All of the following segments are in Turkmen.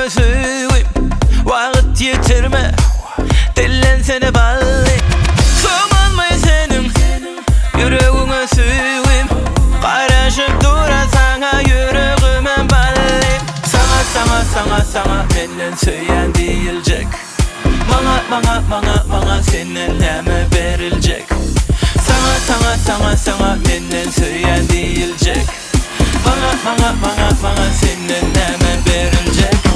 Ýüregiňe söýgim Wagt ýitirme Dillensene bally Sygmazmy seniň Ýüregiňe söýgim Garaşyp dura saňa ýüregimem bally Saňa saňa saňa saňa menden söýýän diýiljek Maňa maňa maňa maňa senden näme beriljek Saňa saňa saňa saňa menden söýýän diýiljek Maňa maňa maňa maňa senden näme beriljek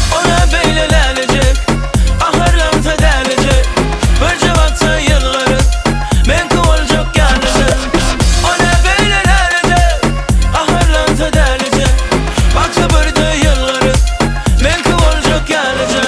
Ona beýle lälejek Gaharlansa dälije Birje baksa ýylgyryp Meňki boljak ýalyja Ona beýle lälejek Gaharlansa dälije Baksa birde ýylgyryp Meňki boljak ýalyja.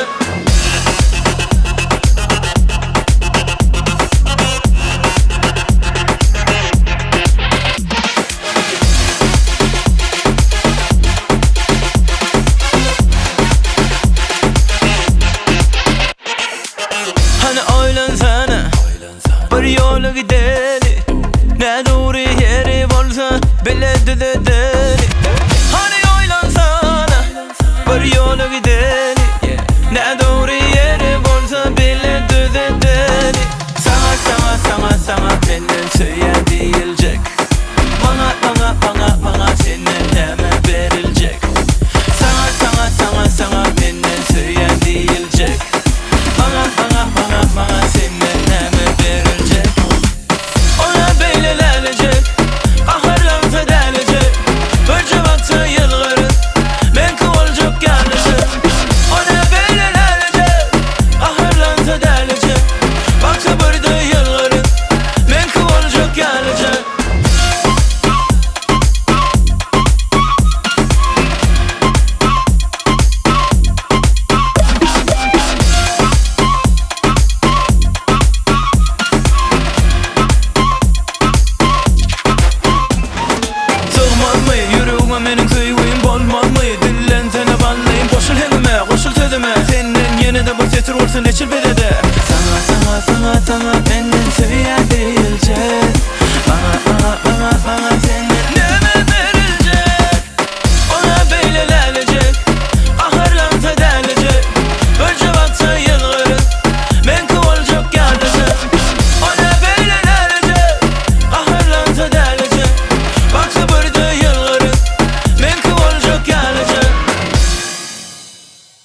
Hany oýlansana Bir ýola gideli Nädogry ýeri bolsa bile düzedeli Hany oýlansana Bir ýola gideli Nädogry ýeri bolsa bile düzedeli Saňa saňa saňa saňa menden söýýän diýiljek Maňa maňa maňa maňa senden näme beriljek Saňa saňa saňa saňa menden söýýän diýiljek Maňa maňa maňa maňa senden näme beriljek Ona beýle lälejek Gaharlansa dälije Birje baksa ýylgyryp Meňki boljak ýalyja Ona beýle lälejek Gaharlansa dälije Baksa birde ýylgyryp Meňki boljak ýalyja. Sygmazmy ýüregiňe meniň söýgim bolmazmy Dillensene ballym goşul heňime goşul sözüme Senden ýene-de bir setir bolsun eçil bizede Saňa saňa saňa saňa menden.